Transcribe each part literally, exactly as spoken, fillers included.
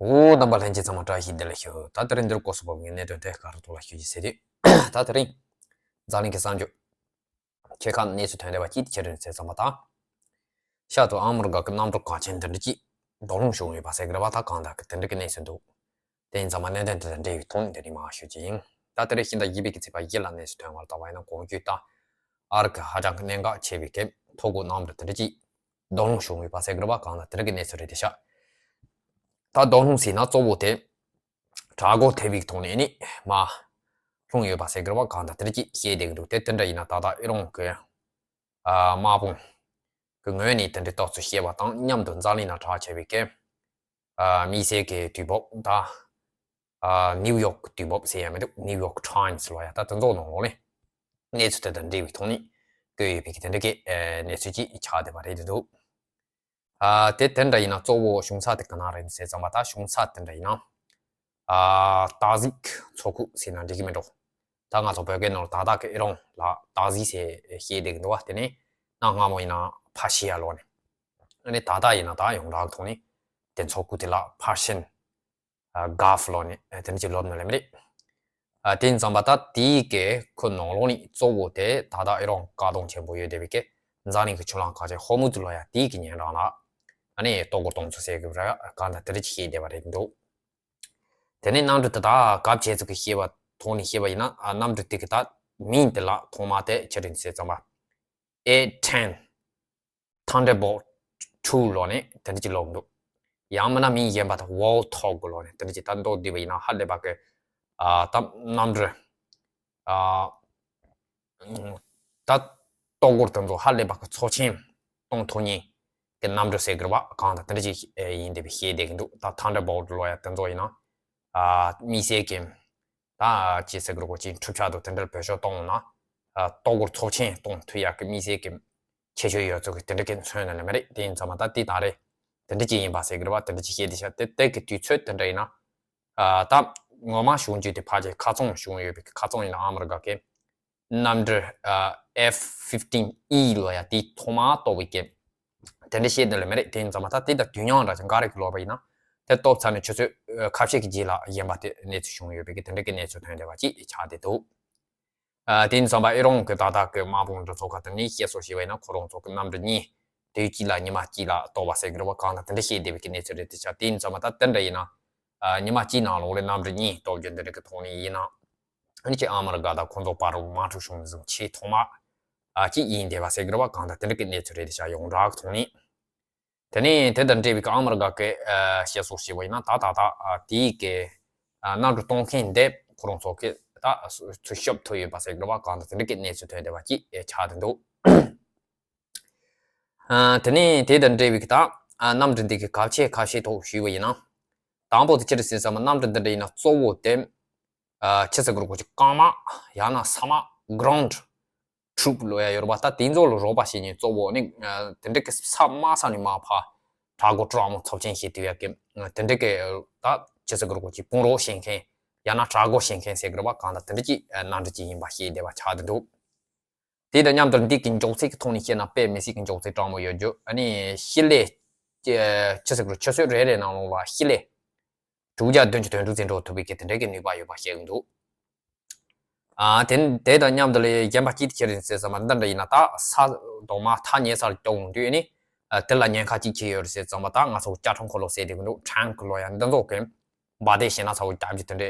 འོ་དམ་པ་ལྷན་རྒྱས་ཚང་མ་བཀྲ་ཤིས་བདེ་ལེགས་ཞུ། ད་དེ་རིང་འདིར་སྐོར་སུ་བབས་ངེས་གནད་དོན་དེ་ག་རུ་ཐོག་ལ་ཞུ་རྒྱུ་ཟེར་དུས། ད་དེ་རིང་འཛམ་གླིང་གི་གསར་འགྱུར་ཆེ་ཁག་གནས་ཚུལ་ཐོན་བསྡད་པ་གཅིག་དེ་ཆེད་དུ་ཟེར་ཙམ་པ་དང་། ཤར་དུ་ཨ་མི་རི་ཀ་གི་གནམ་གྲུ་འགག་ཆེན་དེ་འདྲ་གཅིག་རྡོ་ལུང་བྱུང་ཡོད་པ་ཟེར་གི་རེད་པ། ད་གང་ལྟར་གི་དེ་འདྲ་གི་གནས་ཚུལ་འདུག་དེ་ཡིན་ཙང་མ་གནད་དོན་དེ་དང་འབྲེལ་བའི་ཐོག་ནས་དེ་རིང་མར་ཞུ་རྒྱུ་ཡིན། ད་དེ་རིང་ཕྱི་ཟླ་བཞི་པའི་གི་ཚེས་པ་བཞི་ལ་གནས་ཚུལ་ཐོན་བར་ལྟ་བ་ཡིན་ན། གོང་ཞུས་ལྟར་ཨ་རི་གི་ཧ་ཅང་གི་གནད་འགག་ཆེ་བའི་གི་མཐོ་སྒོ་གནམ་གྲུ་དེ་འདྲ་གཅིག་རྡོ་ལུང་བྱུང་ཡོད་པ་ཟེར་གི་རེད་པ། གང་ལྟར་དེ་འདྲ་གི་གནས་ཚུལ་རེད་དེ་ཤག་ད་རྡོ་ལུང་ཟེར་ན་གཙོ་བོ་དེ་དྲག་འགོག་ཐེབས་པའི་ཐོག་ནས་ནི་མར་ལྷུང་ཡོད་པ་ཟེར་གི་རེད་པ། གང་ལྟར་དེ་འདྲ་གཅིག་བཤད་བསྡད་གི་འདུག་དེ་དེ་འདྲ་ཡིན་ན་ད་ལྟ་ཨི་རན་གི་ཨ་དམག་དཔུང་གི་ངོས་ནས་དེ་འདྲའི་རྟགས་ཚུལ་བཤད་པ་དང་མཉམ་དུ་འཛམ་གླིང་ནང་གྲགས་ཆེ་བའི་གི་ཨ་དམིགས་བསལ་གྱི་དུས་བབ་ད་ཨ་ནིའུ་ཡོག་གི་དུས་བབ་ཟེར་ཡ་མི་འདུག་ནིའུ་ཡོག་ཊའིམ་སི་ལབ་ཡ་ད་དེ་ཚོ་ནང་ལོགས་ནས་གནས་ཚུལ་དེ་དང་འབྲེལ་བའི་ཐོག་ནས་བཀོད་ཡོད་པའི་གི་དེ་འདྲ་གི་ཨ་གནས་ཚུལ་ཅིག་ཆགས་བསྡད་པ་རེད་འདུག་ཨ་དེ་དེ་འདྲ་ཡིན་ན་གཙོ་བོ་བྱུང་ས་དེ་ག་ན་རེད་ཟེར་ཙམ་པ། ད་བྱུང་ས་དེ་འདྲ་ཡིན་ན་ཨ་སྟག་གཟིག་མཚོ་ཁུག་ཟེར་ན་འགྲིག་གི་མི་འགྲོ། ད་ང་ཚོ་བོད་སྐད་ནང་ལ་ད་ལྟ་གི་ཨི་རན་ལ་སྟག་གཟིག་ཟེར་བཤད་བསྡད་གི་འདུག་པ། དེ་ནས་གནའ་སྔ་མོ་ཡིན་ན་ཕར་ཤི་ཡ་ལོག་ནས། ཨ་ནི་ད་ལྟ་ཡིན་ན་ད་ཡོངས་གྲགས་ཐོག་ནས་དེ་མཚོ་ཁུག་དེ་ལ་ཕར་ཤན་གྷལ་ཕ་ལོག་ནས་དེ་འདྲ་ཅིག་ལབ་ནི་ལབ་མི་རེད། དེ་ཡིན་ཙམ་པ་ད་དེའི་གི་ཁོ་ནང་ལོགས་ནས་གཙོ་བོ་དེ་ད་ལྟ་ཨི་རན་དཀའ་སྡུག་ཆེན་པོ་ཡོད་བསྡད་པའི་གི་འཛམ་གླིང་གི་ཆུ་ལམ་འགག་ཆེན་ཧོར་མུ་ཛི་ལབ་ཡ་དེའི་གི་ཉེ་འགྲམ་ལ་ཨ་ནི་གཏོར་རྒོལ་གཏོང་ཚུལ་ཟེར་གི་རེད། གང་ལྟར་དེ་འདྲ་ཅིག་བཤད་བསྡད་པ་རེད་འདུག་དེ་ནས་གནམ་གྲུ་དེ་དག་གབ་བྱས་ཚུལ་གྱི་བཤད་པ་ཐོག་ནས་བཤད་པ་ཡིན་ན། ཨ་གནམ་གྲུ་དེ་གི་ད་མིང་དེ་ལ་ཐོག་མ་དེ་ཆི་རེད་ཟེར་ཙམ་པ། ཨེ་ཊེན། ཐན་ཌར་བོལ་ཊུ་ལབ་ནས་དེ་འདྲ་ཅིག་ལབ་འདུག་ཡང་མིན་ན་མིང་གཞན་པ་དང་ཝོལ་ཐོག་ལབ་ནས་དེ་འདྲ་ཅིག་ད་མདོར་བསྡུས་པ་ཡིན་ན་ཧ་ལས་པ་གི་ཨ་ད་གནམ་གྲུ་ཨ་ད་གཏོར་རྒོལ་དེ་ཚོ་ཧ་ལས་པ་གི་ཚབས་ཆེན་གཏོང་ཐུབ་མཁན་གི་གནམ་གྲུ་ཟེར་གི་རེད་པ། གང་ལྟར་དེ་འདྲ་ཅིག་ཡིན་བསྡད་པའི་བཤད་བསྡད་གི་འདུག་ད་ཐན་ཌར་བོལ་ཊུ་ལབ་ཡ་དེ་ཚོ་ཡིན་ན་ཨ་དམིགས་བསལ་གྱི་ད་ཅི་ཟེར་གི་རེད་གོ། ཅིག་འཕྲུལ་ཆས་དང་དེ་འདྲར་བེད་སྤྱོད་གཏོང་ན་ཨ་གཏོར་རྒོལ་ཚབས་ཆེན་གཏོང་ཐུབ་ཡ་གི་དམིགས་བསལ་གྱི་ཁྱད་ཆོས་ཡོད་ཚུལ་གྱི་དེ་འདྲ་གི་མཚོན་ནི་ལབ་མི་རེད། དེ་ཡིན་ཙང་མ་ད་དེ་ད་རེད། དེ་འདྲ་ཅིག་ཡིན་པ་ཟེར་གི་རེད་པ། དེ་འདྲ་ཅིག་བཤད་བསྡད་ཤག་དེ་དེ་གི་དུས་ཚོད་དེ་འདྲ་ཡིན་ན། ཨ་ད་ངོ་མ་བྱུང་རྒྱུ་དེ་ཕལ་ཆེར་ཁ་རྩང་བྱུང་ཡོད་པའི་ཁ་རྩང་ཡིན་ན་ཨ་མི་རི་ཀ་གི་གནམ་གྲུ་ཨ་ཨེཕ་ཕིཕ་ཊིན་ཨི་ལབ་ཡ་དེ་ཐོག་མ་གཏོར་བའི་སྐབས་དེ་འདྲ་བཤད་ནི་ལབ་མི་རེད། དེ་ཡིན་ཙང་མ་ད་དེ་དང་དུས་མཉམ་འདྲ་ཅིག་འགའ་རེ་གི་ལབ་པ་ཡིན་ན། དེ་གཏོར་ཚར་ནས་ཆུ་ཚོད་ཨ་ཁ་ཤས་ཀྱི་རྗེས་ལ་གཞན་པ་དེ་གནས་ཚུལ་བྱུང་ཡོད་པའི་གི་དེ་འདྲ་གི་གནས་ཚུལ་ཐོན་བསྡད་པ་ཅིག་ཆགས་བསྡད་འདུག་ཨ་དེ་ཡིན་ཙང་མ་ཨི་རན་གི་ད་ལྟ་གི་དམག་དཔུང་འདི་ཚོ་ག་དེ་ནས་བཤད་སྲོལ་བྱས་པ་ཡིན་ན། ཁོ་རང་ཚོ་གི་གནམ་གྲུ་གཉིས་དུས་གཅིག་ལ་ཉི་མ་གཅིག་ལ་གཏོར་བ་ཟེར་གི་རེད་པ། གང་ལྟར་དེ་འདྲ་བཤད་བསྡད་པའི་གི་གནས་ཚུལ་རེད་དེ་ཤག་དེ་ཡིན་ཙང་མ་ད་དེ་འདྲ་ཡིན་ན། ཨ་ཉི་མ་གཅིག་ནང་ལོགས་ལ་གནམ་གྲུ་གཉིས་གཏོར་རྒྱུ་འདི་འདྲ་གི་ཐོག་ནས་ཡིན་ན། ཨ་ནི་ཅིག་ཨ་མི་རི་ཀ་དང་ཁོང་ཚོ་བར་དམག་འཁྲུག་བྱུང་ནས་བཟུང་ཆེས་ཐོག་མ་ཨ་ཅིག་ཡིན་བསྡད་པ་ཟེར་གི་རེད་པ། གང་ལྟར་དེ་འདྲ་གི་གནས་ཚུལ་རེད་དེ་ཤག་ཡོངས་གྲགས་གི་ཐོག་ནས། དེ་ནས་དེ་དང་འབྲེལ་བའི་གི་ཨ་མི་རི་ཀ་གི་ཨ་བཤད་སྲོལ་བྱས་པ་ཡིན་ན། ད་ད་ད་དེའི་གི་ཨ་གནམ་གྲུ་གཏོང་མཁན་འདི་ཁོ་རང་ཚོ་གི་ད་ཚུར་ཤོབ་ཐུབ་ཡོད་པ་ཟེར་གི་རེད་པ། གང་ལྟར་དེ་འདྲ་གི་གནས་ཚུལ་ཐོན་བསྡད་པ་ཅིག་ཆགས་བསྡད་འདུག་ཨ་དེ་ནས་དེ་དང་འབྲེལ་བའི་གི་ད་ཨ་གནམ་གྲུ་འདི་གི་གལ་ཆེ་ཁ་ཤས་ཐོག་ཞུས་པ་ཡིན་ན། དང་པོ་དེ་ཅི་རེད་ཟེར་ཙམ་པ། གནམ་གྲུ་འདི་འདྲ་ཡིན་ན་གཙོ་བོ་དེ་ཨ་ཆི་ཟེར་དགོས་རེད་གོ། ཅིག་རྐང་དམག་ཡང་ན་ས་དམག་གྷི་རའུན་ཌི་ཊུ་རུབ་ལབ་ཡ་ཡོད་རེད་པ། ད་དེ་ཚོ་ལ་རོགས་པ་བྱེད་མཁན་གཙོ་བོ་ནི་ཨ་དེ་འདྲ་གི་ས་དམའ་ས་ནས་མར་ཕར་དྲག་རྒོལ་དྲག་མོ་ཚབས་ཆེན་བྱེད་ཐུབ་ཡ་གི་དེ་འདྲ་གི་ད་ཆི་ཟེར་དགོས་རེད་གོ། ཅིག་དཔུང་རོགས་བྱེད་མཁན་ཡང་ན་དྲག་རྒོལ་བྱེད་མཁན་ཟེར་གི་རེད་པ། གང་ལྟར་དེ་འདྲ་ཅིག་ཨ་གནམ་གྲུ་ཅིག་ཡིན་པ་ཤེས་བསྡད་པ་ཆགས་བསྡད་འདུག་དེ་དང་མཉམ་དུ་འདི་གི་མགྱོགས་ཚད་ཀྱི་ཐོག་ནས་བཤད་ན་དཔེ་མི་སྲིད་ཀྱི་མགྱོགས་ཚད་དྲག་མོ་ཡོད་རྒྱུ། ཨ་ནི་ཤི་ལེ་ཆུ་ཚོད་ཆུ་ཚོད་རེ་རེ་ནང་ལོགས་ལ་ཤི་ལེ་དྲུག་བརྒྱ་བདུན་ཅུ་དོན་དྲུག་ཙམ་འགྲོ་ཐུབ་པའི་གི་དེ་འདྲའི་གི་ནུས་པ་ཡོད་པ་བཤད་ཀྱི་འདུག་ཨ་དེ་དེ་དང་མཉམ་དུ་ལས་གཞན་པ་ཅིག་ཁྱེར་ཡིན་ཟེར་ཙམ་པ་འདི་འདྲ་ཡིན་ན། ད་ས་དང་མ་ཐག་ཉེ་སར་སྐྱོད་འོང་དུས་ནི་ཨ་དེ་ལ་ཉེན་ཁ་ཅིག་ཁྱེར་ཡོད་རེད་ཟེར་ཙམ་པ། ད་ང་ཚོ་ཅ་ཁྲིམས་འཁོར་ལོ་ཟེར་དེ་གི་འདུག་ཊེང་ཀི་ལབ་ཡ་འདི་ཚོ་གི་འབར་མདེལ་ཞེད་སྣང་ཚ་པོ་བརྒྱབ་རྒྱུ་དེ་འདྲའི་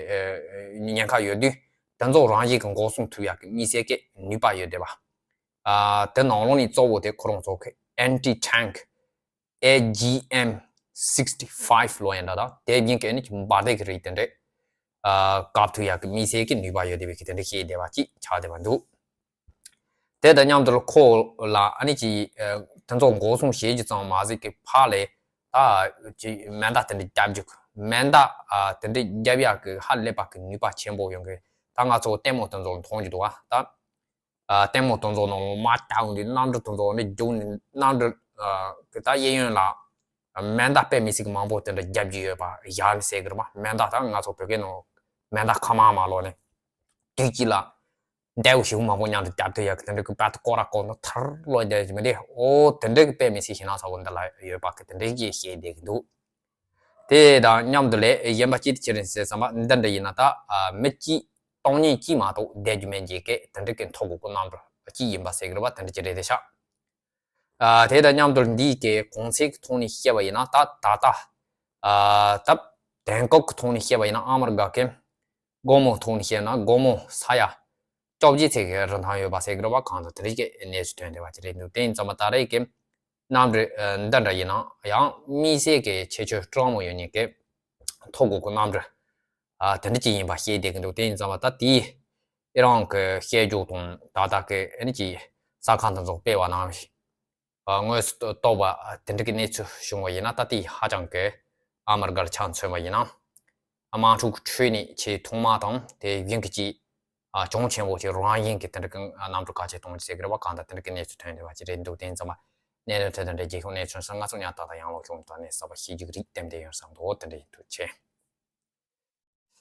ཨ་ཉེན་ཁ་ཡོད་དུས། དེ་ཚོ་རང་བཞིན་གྱི་འགོག་སྲུང་ཐུབ་ཡག་གི་དམིགས་བསལ་གྱི་ནུས་པ་ཡོད་བསྡད་པ། ཨ་དེ་ནང་ལོགས་ནས་གཙོ་བོ་དེ་ཁོ་རང་ཚོ་གི་ཨན་ཊི་ཊེང་ཀི་ཨེ་ཇི་ཨེམ་སིག་སི་ཕའིབ་ལབ་ཡ་འདྲ་དང་། དེ་བཞིན་གྱི་ཨ་ནི་འབར་མདེལ་གྱི་རིགས་དེ་འདྲའི་ཨ་བཀག་ཐུབ་ཡག་གི་དམིགས་བསལ་གྱི་ནུས་པ་ཡོད་བསྡད་པའི་གི་དེ་འདྲ་ཤེས་བསྡད་པ་ཅིག་ཆགས་བསྡད་པ་འདུག་དེ་དང་མཉམ་དུ་ཁོ་ལ་ཨ་ནི་ཅིག་ཨ་དེ་ཚོ་འགོག་སྲུང་བྱེད་རྒྱུ་ཙམ་མ་ཟད་ཀྱི་ཕར་ལས་ད་ཅིག་མེ་མདའ་དེ་འདྲ་བརྒྱབ་རྒྱུ། མེ་མདའ་ཨ་དེ་འདྲ་བརྒྱབ་ཡག་གི་ཧ་ལས་པ་གི་ནུས་པ་ཆེན་པོ་ཡོང་གི། ད་ང་ཚོ་ལྟད་མོ་དེ་ཚོ་མཐོང་རྒྱུ་འདུག་ཨ། ད་ཨ་ལྟད་མོ་དེ་ཚོ་ནང་མ་བཏང་དུས་གནམ་གྲུ་དེ་ཚོ་ནི་རྒྱུག་ནས་གནམ་གྲུ་ཨ་གི་ད་གཡས་གཡོན་ལ་མེ་མདའ་དཔེ་མི་སྲིད་ཀྱི་མང་པོ་དེ་འདྲ་བརྒྱབ་ཀྱི་ཡོད་པ་བཞག་ནས་ཟེར་གི་རེད་པ། མེ་མདའ་ད་ང་ཚོ་བོད་སྐད་ནང་མེ་མདའ་ཁ་མར་མར་ལོག་ནས་དུས་གཅིག་ལ་མདའ་གཞུ་མང་པོ་མཉམ་དུ་བརྒྱབ་དུས་ཡག་གི་དེ་འདྲ་གི་བར་དུ་སྐོར་ར་བསྐོར་ནས་ཐར་ལོག་བསྡད་ཀྱི་མི་འདུག་འོ་དེ་འདྲ་གི་དཔེ་མི་སྲིད་ཞེད་སྣང་ཚ་པོ་འདི་ལ་ཡོད་པ་གི་དེ་འདྲ་གི་བཤད་བསྡད་ཀྱི་འདུག་དེ་དང་མཉམ་དུ་ལས་གཞན་པ་ཅི་ཅི་རེད་ཟེར་བསམ་པ་འདི་འདྲ་ཡིན་ན། ད་མི་གཅིག་སྟོང་ཉིད་གཅིག་མ་གཏོགས་བསྡད་རྒྱུ་མེད་མཁན་གྱི་དེ་འདྲ་གི་ཐོ་གོ་གི་རྣམ་པ་གཅིག་ཡིན་པ་ཟེར་གི་རེད་པ། དེ་འདྲ་ཅིག་རེད་དེ་ཤག་ཨ། དེ་དང་མཉམ་དུ་འདིའི་གི་གོང་ཚད་ཀྱི་ཐོག་ནས་བཤད་པ་ཡིན་ན། ད་ད་ལྟ་ཨ་ད་དེང་སྐབས་ཀྱི་ཐོག་ནས་བཤད་པ་ཡིན་ན། ཨ་མི་རི་ཀ་གི་སྒོར་མོ་ཐོག་ནས་བཤད་ན་སྒོར་མོ་ས་ཡ་བཅོ་བརྒྱད་ཚད་ཀྱི་རིན་ཐང་ཡོད་པ་ཟེར་གི་རེད་པ། གང་ལྟར་དེ་རིགས་ཀྱི་གནས་ཚུལ་ཐོན་བསྡད་པ་ཅིག་རེད་འདུག་དེ་ཡིན་ཙང་མ་ད་རེས་ཀྱི་གནམ་གྲུ་ཨ་འདི་འདྲ་ཡིན་ན་ཡང་དམིགས་བསལ་གྱི་ཁྱད་ཆོས་སྤྲང་མོ་ཡོད་མཁན་གྱི་ཐོ་གོ་གི་གནམ་གྲུ་ཨ་དེ་འདྲ་ཅིག་ཡིན་པ་བཤད་བསྡད་ཀྱི་འདུག་དེ་ཡིན་ཙང་མ་ད་དེའི་ཨི་རན་གྱི་བཤད་རྒྱུགས་དང་ད་ལྟ་གི་ཨ་ནི་ཅིག་གསར་ཁང་དེ་ཚོ་སྤེལ་བ་ནང་བཞིན་ཨ་དངོས་སུ་རྟོགས་པ་དེ་འདྲ་གི་གནས་ཚུལ་བྱུང་བ་ཡིན་ན། ད་དེ་ཧ་ཅང་གི་ཨ་མི་རི་ཀར་ཆ་མཚོན་པ་ཡིན་ན། དམག་འཁྲུག་ཁྲོད་ནས་ཆེས་ཐོག་མ་དང་དེ་བཞིན་གྱི་ཅིག་ཨ་གྱོང་ཆེན་པོ་ཞིག་རང་བཞིན་གྱི་དེ་འདྲ་གི་གནམ་གྲུ་ཁ་ཆེ་གཏོང་རྒྱུ་ཟེར་གི་རེད་པ། གང་ལྟར་དེ་འདྲ་གི་གནས་ཚུལ་ཐོན་བསྡད་པ་ཅིག་རེད་འདུག་དེ་ཡིན་ཙང་མ་གནད་དོན་ཐད་དུ་འདྲ་རྒྱལ་ཁབ་གནས་ཚུལ་སོགས་ང་ཚོ་ཉར་ཐག་དང་ཡང་ལོག་བྱུང་དོན་ནས་གསར་པ་ཤེས་རྒྱུ་རིགས་ཏན་ཏན་ཡོང་བསམ་འདུག་དེ་འདྲ་ཡིན་འདུག་ཆེ།